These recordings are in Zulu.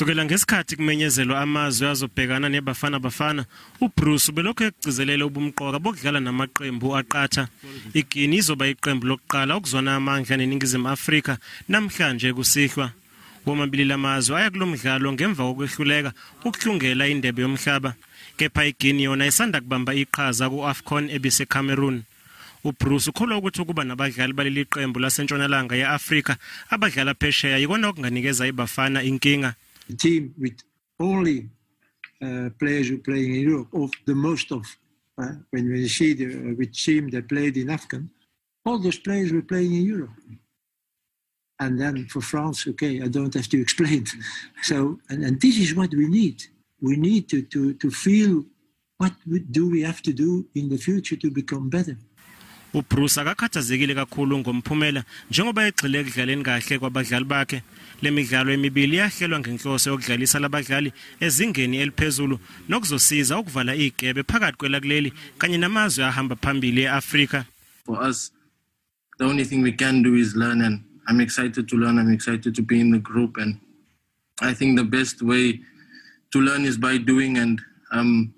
Kusukela ngesikhathi kumenyezelwa amazwe azobhekana neBafana Bafana, uBroos ubelokhu ekugcizelela ubumqoka bokudlala namaqembu aqatha. IGuinea izoba iqembu lokuqala ukuzwana amandla neNingizimu Afrika namhlanje kusihlwa. Womabili lamazwe aya kulo mdlalo ngemva kokwehluleka ukuhlungela indebe yomhlaba. Kepha iGuinea yona isanda kubamba iqhaza ku-AFCON ebiseCameroon. UBroos ukholwa ukuthi ukuba nabadlali baleli qembu lasentshonalanga ye-Afrika abadlala phesheya yikona okunganikeza iBafana inkinga. A team with only players who playing in Europe, of the most of, when we see the which team that played in AFCON, all those players were playing in Europe. And then for France, okay, I don't have to explain. So, and this is what we need. We need to feel what do we have to do in the future to become better. UBroos akakhathazekile kakhulu ngomphumela njengoba egxile ekudlaleni kahle kwabadlali bakhe. Le midlalo emibili yahlelwa ngenhloso yokudlalisa labadlali ezingeni eliphezulu nokuzosiza ukuvala igebe phakathi kwelakuleli kanye namazwe ahamba phambili e-Afrika. For us, the only thing we can do is learn, and I'm excited to learn. I'm excited to be in the group, and I think the best way to learn is by doing, and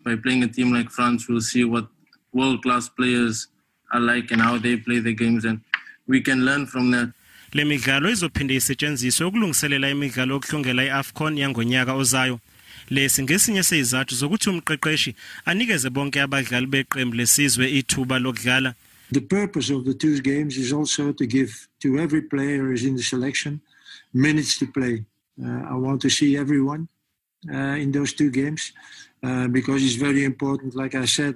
by playing a team like France, we'll see what world-class players are like and how they play the games, and we can learn from that. Le midlalo izophinde isetshenziswe ukulungiselela imidlalo yokuhlungela iAFCON yangonyaka ozayo. Lesi ngesinye sezizathu zokuthi umqeqeshi anikeze bonke abadlali beqembu lesizwe ithuba lokudlala. The purpose of the two games is also to give to every player who is in the selection minutes to play. I want to see everyone in those two games because it's very important, like I said,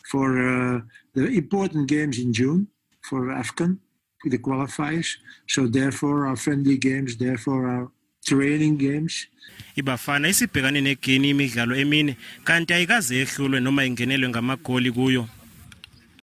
for the important games in June for AFCON, the qualifiers. So therefore our friendly games, therefore our training games. IBafana isibhekane neGuinea imidlalo emine kanti ayikaze yehlulwe noma ingenelwe ngamagoli kuyo.